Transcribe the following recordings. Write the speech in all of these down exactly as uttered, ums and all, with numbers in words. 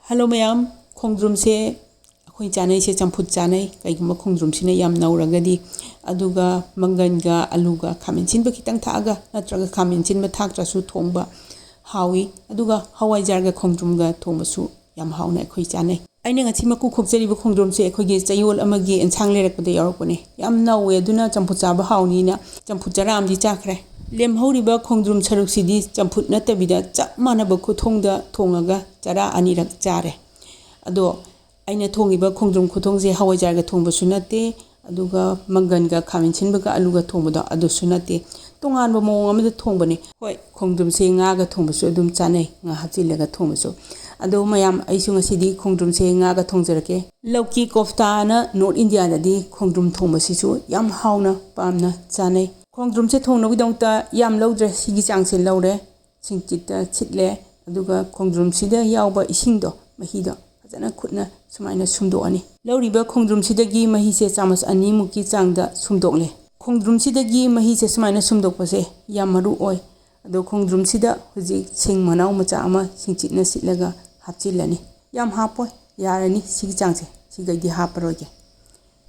Hello ꯃꯌꯥꯝ, ꯈꯣꯡꯗ꯭ꯔꯨꯝꯁꯦ ꯑꯩꯈꯣꯏ ꯆꯥꯅꯩꯁꯦ ꯆꯝꯐꯨꯠ ꯆꯥꯅꯩ꯫ ꯀꯩꯒꯨꯝꯕ ꯈꯣꯡꯗ꯭ꯔꯨꯝꯁꯤꯅ ꯌꯥꯝ ꯅꯧꯔꯒꯗꯤ, ꯑꯗꯨꯒ ꯃꯪꯒꯟꯒ ꯑꯂꯨꯒ ꯈꯥꯃꯦꯟ ꯑꯁꯤꯟꯕ ꯈꯤꯇꯪ ꯊꯥꯛꯑꯒ ꯅꯠꯇ꯭ꯔꯒ ꯈꯥꯃꯦꯟ ꯑꯁꯤꯟꯕ ꯊꯥꯛꯇ꯭ꯔꯁꯨ ꯊꯣꯡꯕ ꯍꯥꯎꯏ꯫ ꯑꯗꯨꯒ ꯍꯋꯥꯏꯖꯥꯔꯒ ꯈꯣꯡꯗ꯭ꯔꯨꯝꯒ ꯊꯣꯡꯕꯁꯨ ꯌꯥꯝ ꯍꯥꯎꯅ ꯑꯩꯈꯣꯏ ꯆꯥꯅꯩ꯫ ꯑꯩꯅ ꯉꯁꯤ ꯃꯀꯨ ꯈꯣꯛꯆꯔꯤꯕ ꯈꯣꯡꯗ꯭ꯔꯨꯝꯁꯦ ꯑꯩꯈꯣꯏꯒꯤ ꯆꯌꯣꯜ ꯑꯃꯒꯤ ꯑꯦꯟꯁꯥꯡ ꯂꯩꯔꯛꯄꯗ ꯌꯥꯎꯔꯛꯄꯅꯦ꯫ ꯌꯥꯝ ꯅꯧꯋꯦ, ꯑꯗꯨꯅ ꯆꯝꯐꯨꯠ ꯆꯥꯕ ꯍꯥꯎꯅꯤꯅ ꯆꯝꯐꯨꯠ ꯆꯔꯥ ꯑꯃꯗꯤ ꯆꯥꯈ꯭ꯔꯦ꯫ ꯂꯦꯝꯍꯧꯔꯤꯕ ꯈꯣꯡꯗ꯭ꯔꯨꯝ ꯁꯔꯨꯛꯁꯤꯗꯤ ꯆꯝꯐꯨꯠ ꯅꯠꯇꯕꯤꯗ ꯆꯞ ꯃꯥꯟꯅꯕ ꯈꯨꯊꯣꯡꯗ ꯊꯣꯡꯉꯒ ꯆꯔꯥ ꯑꯅꯤꯔꯛ ꯆꯥꯔꯦ꯫ ꯑꯗꯣ ꯑꯩꯅ ꯊꯣꯡꯉꯤꯕ ꯈꯣꯡꯗ꯭ꯔꯨꯝ ꯈꯨꯊꯣꯡꯁꯦ ꯍꯋꯥꯏꯖꯥꯔꯒ ꯊꯣꯡꯕꯁꯨ ꯅꯠꯇꯦ, ꯑꯗꯨꯒ ꯃꯪꯒꯟꯒ ꯈꯥꯃꯦꯟ ꯑꯁꯤꯟꯕꯒ ꯑꯂꯨꯒ ꯊꯣꯡꯕꯗꯣ ꯑꯗꯨꯁꯨ ꯅꯠꯇꯦ꯫ ꯇꯣꯉꯥꯟꯕ ꯃꯑꯣꯡ ꯑꯃꯗ ꯊꯣꯡꯕꯅꯤ꯫ ꯍꯣꯏ, ꯈꯣꯡꯗ꯭ꯔꯨꯝꯁꯦ ꯉꯥꯒ ꯊꯣꯡꯕꯁꯨ ꯑꯗꯨꯝ ꯆꯥꯅꯩ, ꯉꯥ ꯍꯥꯞꯆꯤꯜꯂꯒ ꯊꯣꯡꯕꯁꯨ꯫ ꯑꯗꯣ ꯃꯌꯥꯝ, ꯑꯩꯁꯨ ꯉꯁꯤꯗꯤ ꯈꯣꯡꯗ꯭ꯔꯨꯝꯁꯦ ꯉꯥꯒ ꯊꯣꯡꯖꯔꯛꯀꯦ꯫ ꯂꯧꯀꯤ ꯀꯣꯐꯇꯥꯅ ꯅꯣꯔꯠ ꯏꯟꯗꯤꯌꯥꯗꯗꯤ ꯈꯣꯡꯗ꯭ꯔꯨꯝ ꯊꯣꯡꯕꯁꯤꯁꯨ ꯌꯥꯝ ꯍꯥꯎꯅ ꯄꯥꯝꯅ ꯆꯥꯅꯩ꯫ ꯈꯣꯡꯗ꯭ꯔꯨꯝꯁꯦ ꯊꯣꯡꯅꯕꯒꯤꯗꯃꯛꯇ ꯌꯥꯝ ꯂꯧꯗ꯭ꯔꯦ, ꯁꯤꯒꯤ ꯆꯥꯡꯁꯦ ꯂꯧꯔꯦ꯫ ꯁꯤꯡꯆꯤꯠꯇ ꯁꯤꯠꯂꯦ꯫ ꯑꯗꯨꯒ ꯈꯣꯡꯗ꯭ꯔꯨꯝꯁꯤꯗ ꯌꯥꯎꯕ ꯏꯁꯤꯡꯗꯣ, ꯃꯍꯤꯗꯣ ꯐꯖꯅ ꯈꯨꯠꯅ ꯁꯨꯃꯥꯏꯅ ꯁꯨꯝꯗꯣꯛꯑꯅꯤ꯫ ꯂꯧꯔꯤꯕ ꯈꯣꯡꯗ꯭ꯔꯨꯝꯁꯤꯗꯒꯤ ꯃꯍꯤꯁꯦ ꯆꯥꯃꯁ ꯑꯅꯤꯃꯨꯛꯀꯤ ꯆꯥꯡꯗ ꯁꯨꯝꯗꯣꯛꯂꯦ꯫ ꯈꯣꯡꯗ꯭ꯔꯨꯝꯁꯤꯗꯒꯤ ꯃꯍꯤꯁꯦ ꯁꯨꯃꯥꯏꯅ ꯁꯨꯝꯗꯣꯛꯄꯁꯦ ꯌꯥꯝ ꯃꯔꯨ ꯑꯣꯏ꯫ ꯑꯗꯣ ꯈꯣꯡꯗ꯭ꯔꯨꯝꯁꯤꯗ ꯍꯧꯖꯤꯛ ꯁꯤꯡ ꯃꯅꯥꯎ ꯃꯆꯥ ꯑꯃ ꯁꯤꯡꯆꯤꯠꯅ ꯁꯤꯠꯂꯒ ꯍꯥꯞꯆꯤꯜꯂꯅꯤ꯫ ꯌꯥꯝ ꯍꯥꯞꯄꯣꯏ, ꯌꯥꯔꯅꯤ ꯁꯤꯒꯤ ꯆꯥꯡꯁꯦ, ꯁꯤꯒꯩꯗꯤ ꯍꯥꯞꯄꯔꯣꯏꯒꯦ꯫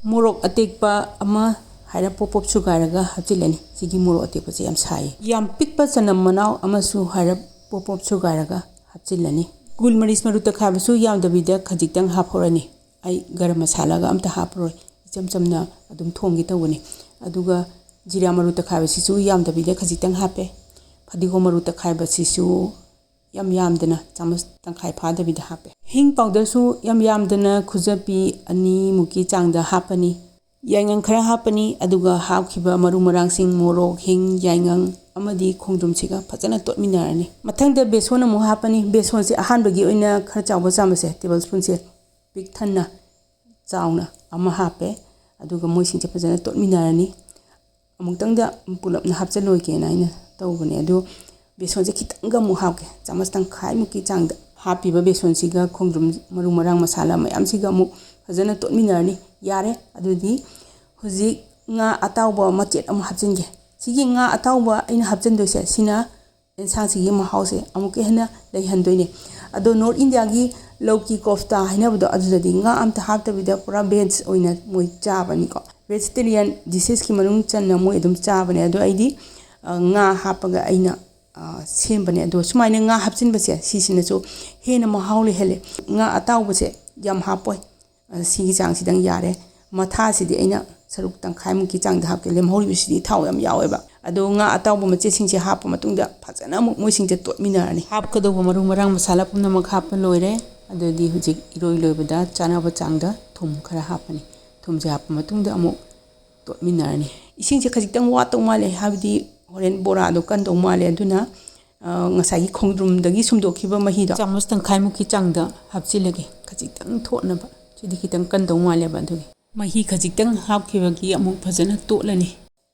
ꯃꯣꯔꯣꯛ ꯑꯇꯦꯛꯄ ꯑꯃ ꯍꯥꯏꯔꯞ ꯄꯣꯞ ꯄꯣꯞ ꯁꯨꯒꯥꯏꯔꯒ ꯍꯥꯞꯆꯤꯜꯂꯅꯤ꯫ ꯁꯤꯒꯤ ꯃꯣꯔꯣꯛ ꯑꯇꯦꯛꯄꯁꯦ ꯌꯥꯝ ꯁꯥꯏꯌꯦ꯫ ꯌꯥꯝ ꯄꯤꯛꯄ ꯆꯅꯝ ꯃꯅꯥꯎ ꯑꯃꯁꯨ ꯍꯥꯏꯔꯞ ꯄꯣꯞ ꯄꯣꯞ ꯁꯨꯒꯥꯏꯔꯒ ꯍꯥꯞꯆꯤꯜꯂꯅꯤ꯫ ꯒꯨꯜ ꯃꯔꯤꯁ ꯃꯔꯨ ꯇꯛꯈꯥꯏꯕꯁꯨ ꯌꯥꯝꯗꯕꯤꯗ ꯈꯖꯤꯛꯇꯪ ꯍꯥꯞꯍꯧꯔꯅꯤ꯫ ꯑꯩ ꯒꯔꯝ ꯃꯁꯥꯂꯥꯒ ꯑꯝꯇ ꯍꯥꯞꯄꯔꯣꯏ, ꯏꯆꯝ ꯆꯝꯅ ꯑꯗꯨꯝ ꯊꯣꯡꯒꯦ ꯇꯧꯕꯅꯤ꯫ ꯑꯗꯨꯒ ꯖꯤꯔꯥ ꯃꯔꯨ ꯇꯛꯈꯥꯏꯕꯁꯤꯁꯨ ꯌꯥꯝꯗꯕꯤꯗ ꯈꯖꯤꯛꯇꯪ ꯍꯥꯞꯄꯦ꯫ ꯐꯗꯤꯒꯣꯝ ꯃꯔꯨ ꯇꯛꯈꯥꯏꯕꯁꯤꯁꯨ ꯌꯥꯝ ꯌꯥꯝꯗꯅ ꯆꯥꯃꯁ ꯇꯪꯈꯥꯏ ꯐꯥꯗꯕꯤꯗ ꯍꯥꯞꯄꯦ꯫ ꯍꯤꯡ ꯄꯥꯎꯗꯔꯁꯨ ꯌꯥꯝ ꯌꯥꯝꯗꯅ ꯈꯨꯖꯄꯤ ꯑꯅꯤꯃꯨꯛꯀꯤ ꯆꯥꯡꯗ ꯍꯥꯞꯄꯅꯤ꯫ ꯌꯥꯏꯉꯪ ꯈꯔ ꯍꯥꯞꯄꯅꯤ, ꯑꯗꯨꯒ ꯍꯥꯞꯈꯤꯕ ꯃꯔꯨ ꯃꯔꯥꯡꯁꯤꯡ, ꯃꯣꯔꯣꯛ, ꯍꯤꯡ, ꯌꯥꯏꯉꯪ ꯑꯃꯗꯤ ꯈꯣꯡꯗ꯭ꯔꯨꯝꯁꯤꯒ ꯐꯖꯅ ꯇꯣꯠꯃꯤꯟꯅꯔꯅꯤ꯫ ꯃꯊꯪꯗ ꯕꯦꯁꯣꯟ ꯑꯃꯨꯛ ꯍꯥꯞꯄꯅꯤ꯫ ꯕꯦꯁꯣꯟꯁꯦ ꯑꯍꯥꯟꯕꯒꯤ ꯑꯣꯏꯅ ꯈꯔ ꯆꯥꯎꯕ ꯆꯥꯃꯁꯁꯦ, ꯇꯦꯕꯜ ꯁ꯭ꯄꯨꯟꯁꯦ ꯄꯤꯛ ꯊꯟꯅ ꯆꯥꯎꯅ ꯑꯃ ꯍꯥꯞꯄꯦ꯫ ꯑꯗꯨꯒ ꯃꯣꯏꯁꯤꯡꯁꯦ ꯐꯖꯅ ꯇꯣꯠꯃꯤꯟꯅꯔꯅꯤ꯫ ꯑꯃꯨꯛꯇꯪꯗ ꯄꯨꯂꯞꯅ ꯍꯥꯞꯆꯤꯜꯂꯣꯏꯒꯦꯅ ꯑꯩꯅ ꯇꯧꯕꯅꯦ꯫ ꯑꯗꯨ ꯕꯦꯁꯣꯟꯁꯦ ꯈꯤꯇꯪꯒ ꯑꯃꯨꯛ ꯍꯥꯞꯀꯦ, ꯆꯥꯃꯁ ꯇꯪꯈꯥꯏꯃꯨꯛꯀꯤ ꯆꯥꯡꯗ꯫ ꯍꯥꯞꯄꯤꯕ ꯕꯦꯁꯣꯟꯁꯤꯒ ꯈꯣꯡꯗ꯭ꯔꯨꯝ, ꯃꯔꯨ ꯃꯔꯥꯡ ꯃꯁꯥꯂꯥ ꯃꯌꯥꯝꯁꯤꯒ ꯑꯃꯨꯛ ꯐꯖꯅ ꯇꯣꯠꯃꯤꯟꯅꯔꯅꯤ꯫ ꯌꯥꯔꯦ꯫ ꯑꯗꯨꯗꯤ ꯍꯧꯖꯤꯛ ꯉꯥ ꯑꯇꯥꯎꯕ ꯃꯆꯦꯠ ꯑꯃ ꯍꯥꯞꯆꯤꯟꯒꯦ꯫ ꯁꯤꯒꯤ ꯉꯥ ꯑꯇꯥꯎꯕ ꯑꯩꯅ ꯍꯥꯞꯆꯤꯟꯗꯣꯏꯁꯦ, ꯁꯤꯅ ꯑꯦꯟꯁꯥꯡꯁꯤꯒꯤ ꯃꯍꯥꯎꯁꯦ ꯑꯃꯨꯛꯀ ꯍꯦꯟꯅ ꯂꯩꯍꯟꯗꯣꯏꯅꯦ꯫ ꯑꯗꯣ ꯅꯣꯔꯠ ꯏꯟꯗꯤꯌꯥꯒꯤ ꯂꯧꯀꯤ ꯀꯣꯐꯇꯥ ꯍꯥꯏꯅꯕꯗꯣ, ꯑꯗꯨꯗꯗꯤ ꯉꯥ ꯑꯝꯇ ꯍꯥꯞꯇꯕꯤꯗ ꯄꯨꯔꯥ ꯚꯦꯖ ꯑꯣꯏꯅ ꯃꯣꯏ ꯆꯥꯕꯅꯤꯀꯣ꯫ ꯚꯦꯖꯤꯇꯦꯔꯤꯌꯟ ꯗꯤꯁꯦꯁꯀꯤ ꯃꯅꯨꯡ ꯆꯟꯅ ꯃꯣꯏ ꯑꯗꯨꯝ ꯆꯥꯕꯅꯦ꯫ ꯑꯗꯣ ꯑꯩꯗꯤ, ꯑ, ꯉꯥ ꯍꯥꯞꯄꯒ ꯑꯩꯅ, ꯑ, ꯁꯦꯝꯕꯅꯦ꯫ ꯑꯗꯣ ꯁꯨꯃꯥꯏꯅ ꯉꯥ ꯍꯥꯞꯆꯤꯟꯕꯁꯦ, ꯁꯤꯁꯤꯅꯁꯨ ꯍꯦꯟꯅ ꯃꯍꯥꯎ ꯂꯩꯍꯜꯂꯦ꯫ ꯉꯥ ꯑꯇꯥꯎꯕꯁꯦ ꯌꯥꯝ ꯍꯥꯞꯄꯣꯏ꯫ ꯑ, ꯁꯤꯒꯤ ꯆꯥꯡꯁꯤꯗꯪ ꯌꯥꯔꯦ꯫ ꯃꯊꯥꯁꯤꯗꯤ ꯑꯩꯅ ꯁꯔꯨꯛ ꯇꯪꯈꯥꯏꯃꯨꯛꯀꯤ ꯆꯥꯡꯗ ꯍꯥꯞꯀꯦ꯫ ꯂꯦꯝꯍꯧꯔꯤꯕꯁꯤꯗꯤ ꯊꯥꯎ ꯌꯥꯝ ꯌꯥꯎꯋꯦꯕ꯫ ꯑꯗꯣ ꯉꯥ ꯑꯇꯥꯎꯕ ꯃꯆꯦꯠꯁꯤꯡꯁꯦ ꯍꯥꯞꯄ ꯃꯇꯨꯡꯗ ꯐꯖꯅ ꯑꯃꯨꯛ ꯃꯣꯏꯁꯤꯡꯁꯦ ꯇꯣꯠꯃꯤꯟꯅꯔꯅꯤ꯫ ꯍꯥꯞꯀꯗꯧꯕ ꯃꯔꯨ ꯃꯔꯥꯡ ꯃꯁꯥꯂꯥ ꯄꯨꯝꯅꯃꯛ ꯍꯥꯞꯄ ꯂꯣꯏꯔꯦ꯫ ꯑꯗꯨꯗꯤ ꯍꯧꯖꯤꯛ ꯏꯔꯣꯏ ꯂꯣꯏꯕꯗ ꯆꯥꯅꯕ ꯆꯥꯡꯗ ꯊꯨꯝ ꯈꯔ ꯍꯥꯞꯄꯅꯤ꯫ ꯊꯨꯝꯁꯦ ꯍꯥꯞꯄ ꯃꯇꯨꯡꯗ ꯑꯃꯨꯛ ꯇꯣꯠꯃꯤꯟꯅꯔꯅꯤ꯫ ꯏꯁꯤꯡꯁꯦ ꯈꯖꯤꯛꯇꯪ ꯋꯥꯠꯇꯧ ꯃꯥꯜꯂꯦ, ꯍꯥꯏꯕꯗꯤ ꯍꯣꯔꯦꯟ ꯕꯣꯔꯥꯗꯣ ꯀꯟꯗꯧ ꯃꯥꯜꯂꯦ꯫ ꯑꯗꯨꯅ, ꯑ, ꯉꯁꯥꯏꯒꯤ ꯈꯣꯡꯗ꯭ꯔꯨꯝꯗꯒꯤ ꯁꯨꯝꯗꯣꯛꯈꯤꯕ ꯃꯍꯤꯗꯣ ꯆꯥꯃꯁ ꯇꯪꯈꯥꯏꯃꯨꯛꯀꯤ ꯆꯥꯡꯗ ꯍꯥꯞꯆꯤꯜꯂꯒꯦ, ꯈꯖꯤꯛꯇꯪ ꯊꯣꯠꯅꯕ꯫ ꯁꯤꯗꯤ ꯈꯤꯇꯪ ꯀꯟꯗꯧ ꯃꯥꯜꯂꯦꯕ꯫ ꯑꯗꯨꯒꯤ ꯃꯍꯤ ꯈꯖꯤꯛꯇꯪ ꯍꯥꯞꯈꯤꯕꯒꯤ ꯑꯃꯨꯛ ꯐꯖꯅ ꯇꯣꯠꯂꯅꯤ꯫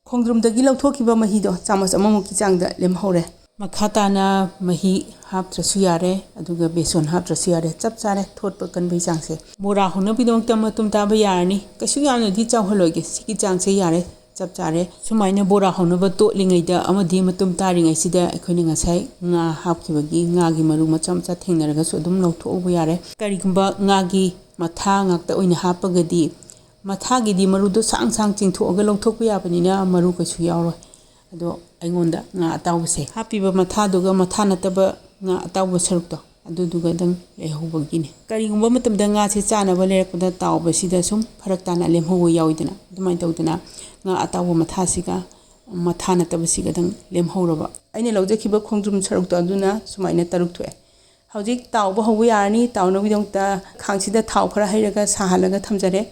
ꯈꯣꯡꯗ꯭ꯔꯨꯝꯗꯒꯤ ꯂꯧꯊꯣꯛꯈꯤꯕ ꯃꯍꯤꯗꯣ ꯆꯥꯃꯁ ꯑꯃꯃꯨꯛꯀꯤ ꯆꯥꯡꯗ ꯂꯦꯝꯍꯧꯔꯦ꯫ ꯃꯈꯥ ꯇꯥꯅ ꯃꯍꯤ ꯍꯥꯞꯇ꯭ꯔꯁꯨ ꯌꯥꯔꯦ, ꯑꯗꯨꯒ ꯕꯦꯁꯣꯟ ꯍꯥꯞꯇ꯭ꯔꯁꯨ ꯌꯥꯔꯦ, ꯆꯞ ꯆꯥꯔꯦ ꯊꯣꯠꯄ ꯀꯟꯕꯒꯤ ꯆꯥꯡꯁꯦ꯫ ꯕꯣꯔꯥ ꯍꯧꯅꯕꯒꯤꯗꯃꯛꯇ ꯃꯇꯨꯝ ꯇꯥꯕ ꯌꯥꯔꯅꯤ, ꯀꯩꯁꯨ ꯌꯥꯝꯅꯗꯤ ꯆꯥꯎꯍꯜꯂꯣꯏꯒꯦ, ꯁꯤꯒꯤ ꯆꯥꯡꯁꯦ ꯌꯥꯔꯦ, ꯆꯞ ꯆꯥꯔꯦ꯫ ꯁꯨꯃꯥꯏꯅ ꯕꯣꯔꯥ ꯍꯧꯅꯕ ꯇꯣꯠꯂꯤꯉꯩꯗ ꯑꯃꯗꯤ ꯃꯇꯨꯝ ꯇꯥꯔꯤꯉꯩꯁꯤꯗ ꯑꯩꯈꯣꯏꯅ ꯉꯁꯥꯏ ꯉꯥ ꯍꯥꯞꯈꯤꯕꯒꯤ ꯉꯥꯒꯤ ꯃꯔꯨ ꯃꯆꯥ ꯃꯆꯥ ꯊꯦꯡꯅꯔꯒꯁꯨ ꯑꯗꯨꯝ ꯂꯧꯊꯣꯛꯍꯧꯕ ꯌꯥꯔꯦ꯫ ꯀꯔꯤꯒꯨꯝꯕ ꯉꯥꯒꯤ ꯃꯊꯥ ꯉꯥꯛꯇ ꯑꯣꯏꯅ ꯍꯥꯞꯄꯒꯗꯤ, ꯃꯊꯥꯒꯤꯗꯤ ꯃꯔꯨꯗꯣ ꯁꯥꯡ ꯁꯥꯡ ꯆꯤꯡꯊꯣꯛꯑꯒ ꯂꯧꯊꯣꯛꯄ ꯌꯥꯕꯅꯤꯅ ꯃꯔꯨ ꯀꯩꯁꯨ ꯌꯥꯎꯔꯣꯏ꯫ ꯑꯗꯣ ꯑꯩꯉꯣꯟꯗ ꯉꯥ ꯑꯇꯥꯎꯕꯁꯦ, ꯍꯥꯞꯄꯤꯕ ꯃꯊꯥꯗꯨꯒ ꯃꯊꯥ ꯅꯠꯇꯕ ꯉꯥ ꯑꯇꯥꯎꯕ ꯁꯔꯨꯛꯇꯣ, ꯑꯗꯨꯗꯨꯒꯗꯪ ꯂꯩꯍꯧꯕꯒꯤꯅꯤ꯫ ꯀꯔꯤꯒꯨꯝꯕ ꯃꯇꯝꯗ ꯉꯥꯁꯦ ꯆꯥꯅꯕ ꯂꯩꯔꯛꯄꯗ ꯇꯥꯎꯕꯁꯤꯗ ꯁꯨꯝ ꯐꯔꯛ ꯇꯥꯅ ꯂꯦꯝꯍꯧꯕ ꯌꯥꯎꯏꯗꯅ, ꯑꯗꯨꯃꯥꯏꯅ ꯇꯧꯗꯅ ꯉꯥ ꯑꯇꯥꯎꯕ ꯃꯊꯥꯁꯤꯒ ꯃꯊꯥ ꯅꯠꯇꯕꯁꯤꯒꯗꯪ ꯂꯦꯝꯍꯧꯔꯕ꯫ ꯑꯩꯅ ꯂꯧꯖꯈꯤꯕ ꯈꯣꯡꯗ꯭ꯔꯨꯝ ꯁꯔꯨꯛꯇꯣ ꯑꯗꯨꯅ ꯁꯨꯃꯥꯏꯅ ꯇꯔꯨꯛ ꯊꯣꯛꯑꯦ꯫ ꯍꯧꯖꯤꯛ ꯇꯥꯎꯕ ꯍꯧꯕ ꯌꯥꯔꯅꯤ꯫ ꯇꯥꯎꯅꯕꯒꯤꯗꯃꯛꯇ ꯈꯥꯡꯁꯤꯗ ꯊꯥꯎ ꯈꯔ ꯍꯩꯔꯒ ꯁꯥꯍꯜꯂꯒ ꯊꯝꯖꯔꯦ꯫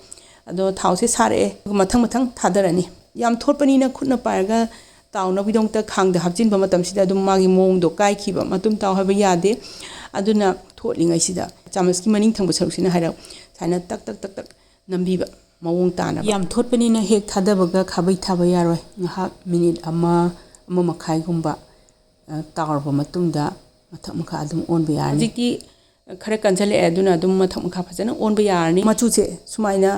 ꯑꯗꯣ ꯊꯥꯎꯁꯦ ꯁꯥꯔꯛꯑꯦ꯫ ꯑꯗꯨꯒ ꯃꯊꯪ ꯃꯊꯪ ꯊꯥꯗꯔꯅꯤ꯫ ꯌꯥꯝ ꯊꯣꯠꯄꯅꯤꯅ ꯈꯨꯠꯅ ꯄꯥꯏꯔꯒ ꯇꯥꯎꯅꯕꯒꯤꯗꯃꯛꯇ ꯈꯥꯡꯗ ꯍꯥꯞꯆꯤꯟꯕ ꯃꯇꯝꯁꯤꯗ ꯑꯗꯨꯝ ꯃꯥꯒꯤ ꯃꯑꯣꯡꯗꯣ ꯀꯥꯏꯈꯤꯕ, ꯃꯇꯨꯝ ꯇꯥꯎ ꯍꯥꯏꯕ ꯌꯥꯗꯦ꯫ ꯑꯗꯨꯅ ꯊꯣꯠꯂꯤꯉꯩꯁꯤꯗ ꯆꯥꯃꯁꯀꯤ ꯃꯅꯤꯡ ꯊꯪꯕ ꯁꯔꯨꯛꯁꯤꯅ ꯍꯥꯏꯔꯞ ꯁꯨꯃꯥꯏꯅ ꯇꯛ ꯇꯛ ꯇꯛ ꯇꯛ ꯅꯝꯕꯤꯕ ꯃꯑꯣꯡ ꯇꯥꯅꯕ꯫ ꯌꯥꯝ ꯊꯣꯠꯄꯅꯤꯅ ꯍꯦꯛ ꯊꯥꯗꯕꯒ ꯈꯥꯕꯩ ꯊꯥꯕ ꯌꯥꯔꯣꯏ꯫ ꯉꯥꯏꯍꯥꯛ ꯃꯤꯅꯤꯠ ꯑꯃ, ꯑꯃ ꯃꯈꯥꯏꯒꯨꯝꯕ, ꯑ, ꯇꯥꯎꯔꯕ ꯃꯇꯨꯡꯗ ꯃꯊꯛ ꯃꯈꯥ ꯑꯗꯨꯝ ꯑꯣꯟꯕ ꯌꯥꯔꯅꯤ꯫ ꯍꯧꯖꯤꯛꯇꯤ ꯈꯔ ꯀꯟꯖꯜꯂꯛꯑꯦ, ꯑꯗꯨꯅ ꯑꯗꯨꯝ ꯃꯊꯛ ꯃꯈꯥ ꯐꯖꯅ ꯑꯣꯟꯕ ꯌꯥꯔꯅꯤ꯫ ꯃꯆꯨꯁꯦ ꯁꯨꯃꯥꯏꯅ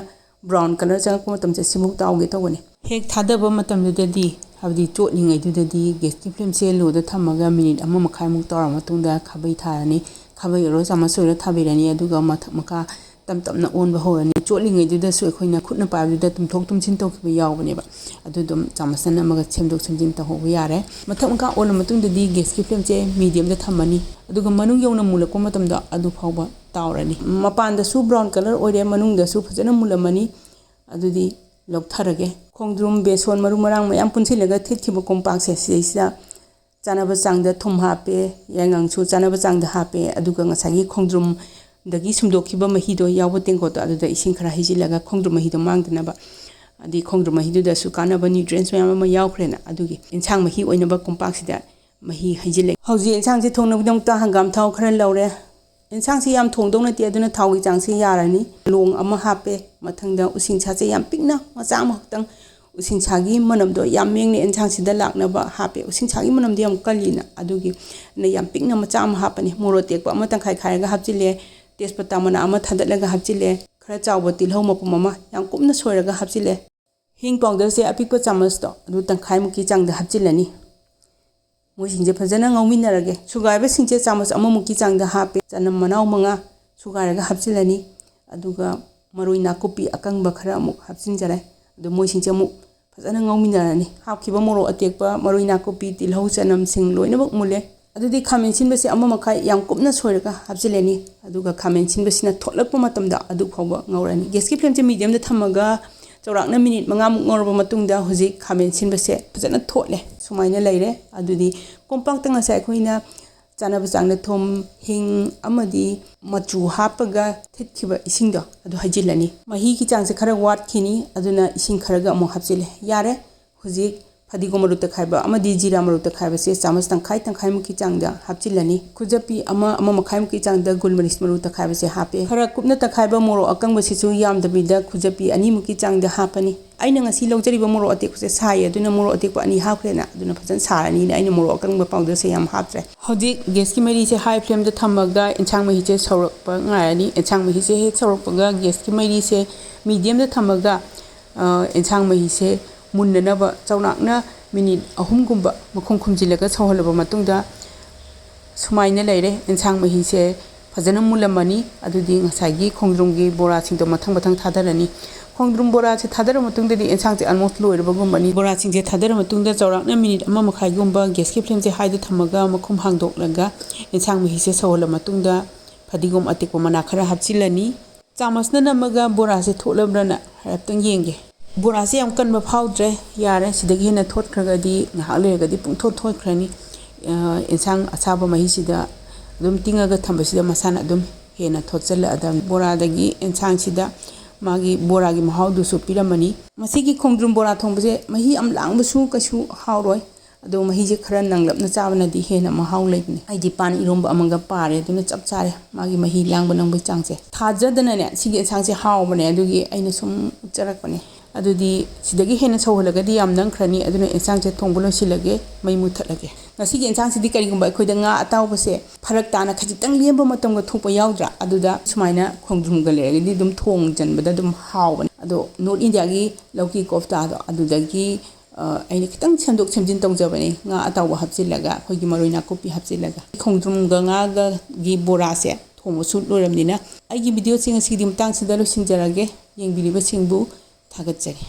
brown colour ꯆꯪꯉꯛꯄ ꯃꯇꯝꯁꯦ ꯁꯤꯃꯨꯛ ꯇꯥꯎꯒꯦ ꯇꯧꯒꯅꯤ꯫ ꯍꯦꯛ ꯊꯥꯗꯕ ꯃꯇꯝꯗꯨꯗꯗꯤ, ꯍꯥꯏꯕꯗꯤ ꯆꯣꯠꯂꯤꯉꯩꯗꯨꯗꯗꯤ, ꯒꯦꯁꯀꯤ ꯐ꯭ꯂꯦꯝꯁꯦ ꯂꯣꯗ ꯊꯝꯃꯒ ꯃꯤꯅꯤꯠ ꯑꯃ ꯃꯈꯥꯏꯃꯨꯛ ꯇꯧꯔ ꯃꯇꯨꯡꯗ ꯈꯥꯕꯩ ꯊꯥꯔꯅꯤ꯫ ꯈꯥꯕꯩ ꯑꯣꯏꯔꯣ ꯆꯥꯃꯁ ꯑꯣꯏꯔꯣ ꯊꯥꯕꯤꯔꯅꯤ꯫ ꯑꯗꯨꯒ ꯃꯊꯛ ꯃꯈꯥ ꯇꯞ ꯇꯞꯅ ꯑꯣꯟꯕ ꯍꯧꯔꯅꯤ꯫ ꯆꯣꯠꯂꯤꯉꯩꯗꯨꯗꯁꯨ ꯑꯩꯈꯣꯏꯅ ꯈꯨꯠꯅ ꯄꯥꯏꯕꯗꯨꯗ ꯇꯨꯝꯊꯣꯛ ꯇꯨꯝꯁꯤꯟ ꯇꯧꯈꯤꯕ ꯌꯥꯎꯕꯅꯦꯕ꯫ ꯑꯗꯨ ꯑꯗꯨꯝ ꯆꯥꯃꯁꯅ ꯅꯝꯃꯒ ꯁꯦꯝꯗꯣꯛ ꯁꯦꯝꯖꯤꯟ ꯇꯧꯍꯧꯕ ꯌꯥꯔꯦ꯫ ꯃꯊꯛ ꯃꯈꯥ ꯑꯣꯜꯂ ꯃꯇꯨꯡꯗꯗꯤ ꯒꯦꯁꯀꯤ ꯐ꯭ꯂꯦꯝꯁꯦ ꯃꯤꯗꯤꯌꯝꯗ ꯊꯝꯃꯅꯤ꯫ ꯑꯗꯨꯒ ꯃꯅꯨꯡ ꯌꯧꯅ ꯃꯨꯜꯂꯛꯄ ꯃꯇꯝꯗ ꯑꯗꯨ ꯐꯥꯎꯕ ꯇꯥꯎꯔꯅꯤ꯫ ꯃꯄꯥꯟꯗꯁꯨ ꯕ꯭ꯔꯥꯎꯟ ꯀꯂꯔ ꯑꯣꯏꯔꯦ, ꯃꯅꯨꯡꯗꯁꯨ ꯐꯖꯅ ꯃꯨꯜꯂꯝꯃꯅꯤ꯫ ꯑꯗꯨꯗꯤ ꯂꯧꯊꯔꯒꯦ꯫ ꯈꯣꯡꯗ꯭ꯔꯨꯝ, ꯕꯦꯁꯣꯟ, ꯃꯔꯨ ꯃꯔꯥꯡ ꯃꯌꯥꯝ ꯄꯨꯟꯁꯤꯜꯂꯒ ꯊꯤꯠꯈꯤꯕ ꯀꯣꯝꯄꯥꯛꯁꯦ ꯁꯤꯗꯩꯁꯤꯗ ꯆꯥꯅꯕ ꯆꯥꯡꯗ ꯊꯨꯝ ꯍꯥꯞꯄꯦ, ꯌꯥꯏꯉꯪꯁꯨ ꯆꯥꯅꯕ ꯆꯥꯡꯗ ꯍꯥꯞꯄꯦ꯫ ꯑꯗꯨꯒ ꯉꯁꯥꯏꯒꯤ ꯈꯣꯡꯗ꯭ꯔꯨꯝꯗꯒꯤ ꯁꯨꯝꯗꯣꯛꯈꯤꯕ ꯃꯍꯤꯗꯣ ꯌꯥꯎꯕ ꯇꯦꯡꯀꯣꯠꯇꯣ ꯑꯗꯨꯗ ꯏꯁꯤꯡ ꯈꯔ ꯍꯩꯖꯤꯜꯂꯒ ꯈꯣꯡꯗ꯭ꯔꯨꯝ ꯃꯍꯤꯗꯣ ꯃꯥꯡꯗꯅꯕ, ꯑꯗꯩ ꯈꯣꯡꯗ꯭ꯔꯨꯝ ꯃꯍꯤꯗꯨꯗꯁꯨ ꯀꯥꯟꯅꯕ ꯅ꯭ꯌꯨꯇ꯭ꯔꯤꯌꯦꯟꯁ ꯃꯌꯥꯝ ꯑꯃ ꯌꯥꯎꯈ꯭ꯔꯦꯅ, ꯑꯗꯨꯒꯤ ꯏꯟꯁꯥꯡ ꯃꯍꯤ ꯑꯣꯏꯅꯕ ꯀꯣꯝꯄꯥꯛꯁꯤꯗ ꯃꯍꯤ ꯍꯩꯖꯤꯜꯂꯦ꯫ ꯍꯧꯖꯤꯛ ꯏꯟꯁꯥꯡꯁꯤ ꯊꯣꯡꯅꯕꯒꯤꯗꯃꯛꯇ ꯍꯪꯒꯥꯝ ꯊꯥꯎ ꯈꯔ ꯂꯧꯔꯦ꯫ ꯏꯟꯁꯥꯡꯁꯤ ꯌꯥꯝ ꯊꯣꯡꯗꯧ ꯅꯠꯇꯦ, ꯑꯗꯨꯅ ꯊꯥꯎꯒꯤ ꯆꯥꯡꯁꯤ ꯌꯥꯔꯅꯤ꯫ ꯂꯣꯡ ꯑꯃ ꯍꯥꯞꯄꯦ, ꯃꯊꯪꯗ ꯎꯁꯤꯡꯁꯥꯁꯦ ꯌꯥꯝ ꯄꯤꯛꯅ ꯃꯆꯥ ꯑꯃꯈꯛꯇꯪ, ꯎꯁꯤꯡꯁꯥꯒꯤ ꯃꯅꯝꯗꯣ ꯌꯥꯝ ꯃꯦꯡꯅ ꯏꯟꯁꯥꯡꯁꯤꯗ ꯂꯥꯛꯅꯕ ꯍꯥꯞꯄꯦ꯫ ꯎꯁꯤꯡꯁꯥꯒꯤ ꯃꯅꯝꯗꯤ ꯌꯥꯝ ꯀꯜꯂꯤꯅ, ꯑꯗꯨꯒꯤ ꯑꯩꯅ ꯌꯥꯝ ꯄꯤꯛꯅ ꯃꯆꯥ ꯑꯃ ꯍꯥꯞꯄꯅꯤ꯫ ꯃꯣꯔꯣꯛ ꯑꯇꯦꯛꯄ ꯑꯃ ꯇꯪꯈꯥꯏ ꯈꯥꯏꯔꯒ ꯍꯥꯞꯆꯤꯜꯂꯦ, ꯇꯦꯖꯄꯇꯥ ꯃꯅꯥ ꯑꯃ ꯊꯥꯗꯠꯂꯒ ꯍꯥꯞꯆꯤꯜꯂꯦ, ꯈꯔ ꯆꯥꯎꯕ ꯇꯤꯜꯍꯧ ꯃꯄꯨꯝ ꯑꯃ ꯌꯥꯝ ꯀꯨꯞꯅ ꯁꯣꯏꯔꯒ ꯍꯥꯞꯆꯤꯜꯂꯦ꯫ ꯍꯤꯡ ꯄꯥꯎꯗꯔꯁꯦ ꯑꯄꯤꯛꯄ ꯆꯥꯃꯁꯇꯣ ꯑꯗꯨ ꯇꯪꯈꯥꯏꯃꯨꯛꯀꯤ ꯆꯥꯡꯗ ꯍꯥꯞꯆꯤꯜꯂꯅꯤ꯫ ꯃꯣꯏꯁꯤꯡꯁꯦ ꯐꯖꯅ ꯉꯧꯃꯤꯟꯅꯔꯒꯦ꯫ ꯁꯨꯒꯥꯏꯕꯁꯤꯡꯁꯦ ꯆꯥꯃꯁ ꯑꯃꯃꯨꯛꯀꯤ ꯆꯥꯡꯗ ꯍꯥꯞꯄꯦ꯫ ꯆꯅꯝ ꯃꯅꯥꯎ ꯃꯉꯥ ꯁꯨꯒꯥꯏꯔꯒ ꯍꯥꯞꯆꯤꯜꯂꯅꯤ꯫ ꯑꯗꯨꯒ ꯃꯔꯣꯏ ꯅꯥꯀꯨꯞꯄꯤ ꯑꯀꯪꯕ ꯈꯔ ꯑꯃꯨꯛ ꯍꯥꯞꯆꯤꯟꯖꯔꯦ꯫ ꯑꯗꯨ ꯃꯣꯏꯁꯤꯡꯁꯦ ꯑꯃꯨꯛ ꯐꯖꯅ ꯉꯧꯃꯤꯟꯅꯔꯅꯤ꯫ ꯍꯥꯞꯈꯤꯕ ꯃꯣꯔꯣꯛ ꯑꯇꯦꯛꯄ, ꯃꯔꯣꯏ ꯅꯥꯀꯨꯞꯄꯤ, ꯇꯤꯜꯍꯧ, ꯆꯅꯝꯁꯤꯡ ꯂꯣꯏꯅꯃꯛ ꯃꯨꯜꯂꯦ꯫ ꯑꯗꯨꯗꯤ ꯈꯥꯃꯦꯟ ꯑꯁꯤꯟꯕꯁꯦ ꯑꯃ ꯃꯈꯥꯏ ꯌꯥꯝ ꯀꯨꯞꯅ ꯁꯣꯏꯔꯒ ꯍꯥꯞꯆꯤꯜꯂꯅꯤ꯫ ꯑꯗꯨꯒ ꯈꯥꯃꯦꯟ ꯑꯁꯤꯟꯕꯁꯤꯅ ꯊꯣꯠꯂꯛꯄ ꯃꯇꯝꯗ ꯑꯗꯨ ꯐꯥꯎꯕ ꯉꯧꯔꯅꯤ꯫ ꯒꯦꯁꯀꯤ ꯐ꯭ꯂꯦꯝꯁꯦ ꯃꯤꯗꯤꯌꯝꯗ ꯊꯝꯃꯒ ꯆꯥꯎꯔꯥꯛꯅ ꯃꯤꯅꯤꯠ ꯃꯉꯥꯃꯨꯛ ꯉꯧꯔꯕ ꯃꯇꯨꯡꯗ ꯍꯧꯖꯤꯛ ꯈꯥꯃꯦꯟ ꯑꯁꯤꯟꯕꯁꯦ ꯐꯖꯅ ꯊꯣꯠꯂꯦ꯫ ꯁꯨꯃꯥꯏꯅ ꯂꯩꯔꯦ꯫ ꯑꯗꯨꯗꯤ ꯀꯣꯝꯄꯥꯛꯇ ꯉꯁꯥꯏ ꯑꯩꯈꯣꯏꯅ ꯆꯥꯅꯕ ꯆꯥꯡꯗ ꯊꯨꯝ, ꯍꯤꯡ ꯑꯃꯗꯤ ꯃꯆꯨ ꯍꯥꯞꯄꯒ ꯊꯤꯠꯈꯤꯕ ꯏꯁꯤꯡꯗꯣ ꯑꯗꯨ ꯍꯩꯖꯤꯜꯂꯅꯤ꯫ ꯃꯍꯤꯒꯤ ꯆꯥꯡꯁꯦ ꯈꯔ ꯋꯥꯠꯈꯤꯅꯤ, ꯑꯗꯨꯅ ꯏꯁꯤꯡ ꯈꯔꯒ ꯑꯃꯨꯛ ꯍꯥꯞꯆꯤꯜꯂꯦ꯫ ꯌꯥꯔꯦ꯫ ꯍꯧꯖꯤꯛ ꯐꯗꯤꯒꯣꯝ ꯃꯔꯨ ꯇꯛꯈꯥꯏꯕ ꯑꯃꯗꯤ ꯖꯤꯔꯥ ꯃꯔꯨ ꯇꯛꯈꯥꯏꯕꯁꯦ ꯆꯥꯃꯁ ꯇꯪꯈꯥꯏ ꯇꯪꯈꯥꯏꯃꯨꯛꯀꯤ ꯆꯥꯡꯗ ꯍꯥꯞꯆꯤꯜꯂꯅꯤ꯫ ꯈꯨꯖꯞꯄꯤ ꯑꯃ, ꯑꯃ ꯃꯈꯥꯏꯃꯨꯛꯀꯤ ꯆꯥꯡꯗ ꯒꯨꯜ ꯃꯔꯤꯁ ꯃꯔꯨ ꯇꯛꯈꯥꯏꯕꯁꯦ ꯍꯥꯞꯄꯦ꯫ ꯈꯔ ꯀꯨꯞꯅ ꯇꯛꯈꯥꯏꯕ ꯃꯣꯔꯣꯛ ꯑꯀꯪꯕꯁꯤꯁꯨ ꯌꯥꯝꯗꯕꯤꯗ ꯈꯨꯖꯞꯄꯤ ꯑꯅꯤꯃꯨꯛꯀꯤ ꯆꯥꯡꯗ ꯍꯥꯞꯄꯅꯤ꯫ ꯑꯩꯅ ꯉꯁꯤ ꯂꯧꯖꯔꯤꯕ ꯃꯣꯔꯣꯛ ꯑꯇꯦꯛꯄꯁꯦ ꯁꯥꯏꯌꯦ, ꯑꯗꯨꯅ ꯃꯣꯔꯣꯛ ꯑꯇꯦꯛꯄ ꯑꯅꯤ ꯍꯥꯞꯈ꯭ꯔꯦꯅ, ꯑꯗꯨꯅ ꯐꯖꯅ ꯁꯥꯔꯅꯤꯅ ꯑꯩꯅ ꯃꯣꯔꯣꯛ ꯑꯀꯪꯕ ꯄꯥꯎꯗꯔꯁꯦ ꯌꯥꯝ ꯍꯥꯞꯇ꯭ꯔꯦ꯫ ꯍꯧꯖꯤꯛ ꯒꯦꯁꯀꯤ ꯃꯩꯔꯤꯁꯦ ꯍꯥꯏ ꯐ꯭ꯂꯦꯝꯗ ꯊꯝꯃꯒ ꯑꯦꯟꯁꯥꯡ ꯃꯍꯤꯁꯦ ꯁꯧꯔꯛꯄ ꯉꯥꯏꯔꯅꯤ꯫ ꯑꯦꯟꯁꯥꯡ ꯃꯍꯤꯁꯦ ꯍꯦꯛ ꯁꯧꯔꯛꯄꯒ ꯒꯦꯁꯀꯤ ꯃꯩꯔꯤꯁꯦ ꯃꯤꯗꯤꯌꯝꯗ ꯊꯝꯃꯒ, ꯑ, ꯑꯦꯟꯁꯥꯡ ꯃꯍꯤꯁꯦ ꯃꯨꯟꯅꯅꯕ ꯆꯥꯎꯔꯥꯛꯅ ꯃꯤꯅꯤꯠ ꯑꯍꯨꯝꯒꯨꯝꯕ ꯃꯈꯨꯝ ꯈꯨꯝꯖꯤꯜꯂꯒ ꯁꯧꯍꯜꯂꯕ ꯃꯇꯨꯡꯗ, ꯁꯨꯃꯥꯏꯅ ꯂꯩꯔꯦ꯫ ꯑꯦꯟꯁꯥꯡ ꯃꯍꯤꯁꯦ ꯐꯖꯅ ꯃꯨꯜꯂꯝꯃꯅꯤ꯫ ꯑꯗꯨꯗꯤ ꯉꯁꯥꯏꯒꯤ ꯈꯣꯡꯗ꯭ꯔꯨꯝꯒꯤ ꯕꯣꯔꯥꯁꯤꯡꯗꯣ ꯃꯊꯪ ꯃꯊꯪ ꯊꯥꯗꯔꯅꯤ꯫ ꯈꯣꯡꯗ꯭ꯔꯨꯝ ꯕꯣꯔꯥꯁꯦ ꯊꯥꯗꯔ ꯃꯇꯨꯡꯗꯗꯤ ꯑꯦꯟꯁꯥꯡꯁꯦ almost ꯂꯣꯏꯔꯕꯒꯨꯝꯕꯅꯤ꯫ ꯕꯣꯔꯥꯁꯤꯡꯁꯦ ꯊꯥꯗꯔ ꯃꯇꯨꯡꯗ ꯆꯥꯎꯔꯥꯛꯅ ꯃꯤꯅꯤꯠ ꯑꯃ ꯃꯈꯥꯏꯒꯨꯝꯕ gas ꯀꯤ flame ꯁꯦ high ꯗ ꯊꯝꯃꯒ ꯃꯈꯨꯝ ꯍꯥꯡꯗꯣꯛꯂꯒ ꯑꯦꯟꯁꯥꯡ ꯃꯍꯤꯁꯦ ꯁꯧꯍꯜꯂ ꯃꯇꯨꯡꯗ ꯐꯗꯤꯒꯣꯝ ꯑꯇꯦꯛꯄ ꯃꯅꯥ ꯈꯔ ꯍꯥꯞꯆꯤꯜꯂꯅꯤ꯫ ꯆꯥꯃꯁꯅ ꯅꯝꯃꯒ ꯕꯣꯔꯥꯁꯦ ꯊꯣꯠꯂꯕ꯭ꯔꯅ ꯍꯥꯏꯔꯞꯇꯪ ꯌꯦꯡꯒꯦ꯫ ꯕꯣꯔꯥꯁꯦ ꯌꯥꯝ ꯀꯟꯕ ꯐꯥꯎꯗ꯭ꯔꯦ, ꯌꯥꯔꯦ꯫ ꯁꯤꯗꯒꯤ ꯍꯦꯟꯅ ꯊꯣꯠꯈ꯭ꯔꯒꯗꯤ ꯉꯥꯏꯍꯥꯛ ꯂꯩꯔꯒꯗꯤ ꯄꯨꯡꯊꯣꯠ ꯊꯣꯠꯈ꯭ꯔꯅꯤ꯫ ꯑ, ꯑꯦꯟꯁꯥꯡ ꯑꯁꯥꯕ ꯃꯍꯤꯁꯤꯗ ꯑꯗꯨꯝ ꯇꯤꯡꯉꯒ ꯊꯝꯕꯁꯤꯗ ꯃꯁꯥꯅ ꯑꯗꯨꯝ ꯍꯦꯟꯅ ꯊꯣꯠꯆꯜꯂꯛꯑꯗꯕꯅꯤ꯫ ꯕꯣꯔꯥꯗꯒꯤ ꯑꯦꯟꯁꯥꯡꯁꯤꯗ ꯃꯥꯒꯤ ꯕꯣꯔꯥꯒꯤ ꯃꯍꯥꯎꯗꯨꯁꯨ ꯄꯤꯔꯝꯃꯅꯤ꯫ ꯃꯁꯤꯒꯤ ꯈꯣꯡꯗ꯭ꯔꯨꯝ ꯕꯣꯔꯥ ꯊꯣꯡꯕꯁꯦ ꯃꯍꯤ ꯌꯥꯝ ꯂꯥꯡꯕꯁꯨ ꯀꯩꯁꯨ ꯍꯥꯎꯔꯣꯏ꯫ ꯑꯗꯣ ꯃꯍꯤꯁꯦ ꯈꯔ ꯅꯪꯂꯞꯅ ꯆꯥꯕꯅꯗꯤ ꯍꯦꯟꯅ ꯃꯍꯥꯎ ꯂꯩꯕꯅꯦ꯫ ꯑꯩꯗꯤ ꯄꯥꯟ ꯏꯔꯣꯝꯕ ꯑꯃꯒ ꯄꯥꯔꯦ, ꯑꯗꯨꯅ ꯆꯞ ꯆꯥꯔꯦ ꯃꯥꯒꯤ ꯃꯍꯤ ꯂꯥꯡꯕ ꯅꯪꯕꯒꯤ ꯆꯥꯡꯁꯦ꯫ ꯊꯥꯖꯗꯅꯅꯦ, ꯁꯤꯒꯤ ꯑꯦꯟꯁꯥꯡꯁꯦ ꯍꯥꯎꯕꯅꯦ, ꯑꯗꯨꯒꯤ ꯑꯩꯅ ꯁꯨꯝ ꯎꯠꯆꯔꯛꯄꯅꯦ꯫ ꯑꯗꯨꯗꯤ ꯁꯤꯗꯒꯤ ꯍꯦꯟꯅ ꯁꯧꯍꯜꯂꯒꯗꯤ ꯌꯥꯝ ꯅꯪꯈ꯭ꯔꯅꯤ, ꯑꯗꯨꯅ ꯑꯦꯟꯁꯥꯡꯁꯦ ꯊꯣꯡꯕ ꯂꯣꯏꯁꯤꯜꯂꯒꯦ, ꯃꯩ ꯃꯨꯊꯠꯂꯒꯦ꯫ ꯉꯁꯤꯒꯤ ꯑꯦꯟꯁꯥꯡꯁꯤꯗꯤ ꯀꯔꯤꯒꯨꯝꯕ ꯑꯩꯈꯣꯏꯗ ꯉꯥ ꯑꯇꯥꯎꯕꯁꯦ ꯐꯔꯛ ꯇꯥꯅ ꯈꯖꯤꯛꯇꯪ ꯂꯦꯝꯕ ꯃꯇꯝꯒ ꯊꯣꯛꯄ ꯌꯥꯎꯗ꯭ꯔꯥ? ꯑꯗꯨꯗ ꯁꯨꯃꯥꯏꯅ ꯈꯣꯡꯗ꯭ꯔꯨꯝꯒ ꯂꯩꯔꯒꯗꯤ ꯑꯗꯨꯝ ꯊꯣꯡ ꯆꯟꯕꯗ ꯑꯗꯨꯝ ꯍꯥꯎꯕꯅꯦ꯫ ꯑꯗꯣ North India ꯒꯤ ꯂꯧꯀꯤ ꯀꯣꯐꯇꯥꯗꯣ, ꯑꯗꯨꯗꯒꯤ ꯑ, ꯑꯩꯅ ꯈꯤꯇꯪ ꯁꯦꯝꯗꯣꯛ ꯁꯦꯝꯖꯤꯟ ꯇꯧꯖꯕꯅꯦ, ꯉꯥ ꯑꯇꯥꯎꯕ ꯍꯥꯞꯆꯤꯜꯂꯒ, ꯑꯩꯈꯣꯏꯒꯤ ꯃꯔꯣꯏ ꯅꯥꯀꯨꯞꯄꯤ ꯍꯥꯞꯆꯤꯜꯂꯒ꯫ ꯈꯣꯡꯗ꯭ꯔꯨꯝꯒ ꯉꯥꯒꯒꯤ ꯕꯣꯔꯥꯁꯦ ꯊꯣꯡꯕꯁꯨ ꯂꯣꯏꯔꯕꯅꯤꯅ, ꯑꯩꯒꯤ video ꯁꯦ ꯉꯁꯤꯗꯤ ꯃꯇꯥꯡꯁꯤꯗ ꯂꯣꯏꯁꯤꯟꯖꯔꯒꯦ꯫ ꯌꯦꯡꯕꯤꯔꯤꯕꯁꯤꯡꯕꯨ ꯊꯥꯒꯠꯆꯔꯤ꯫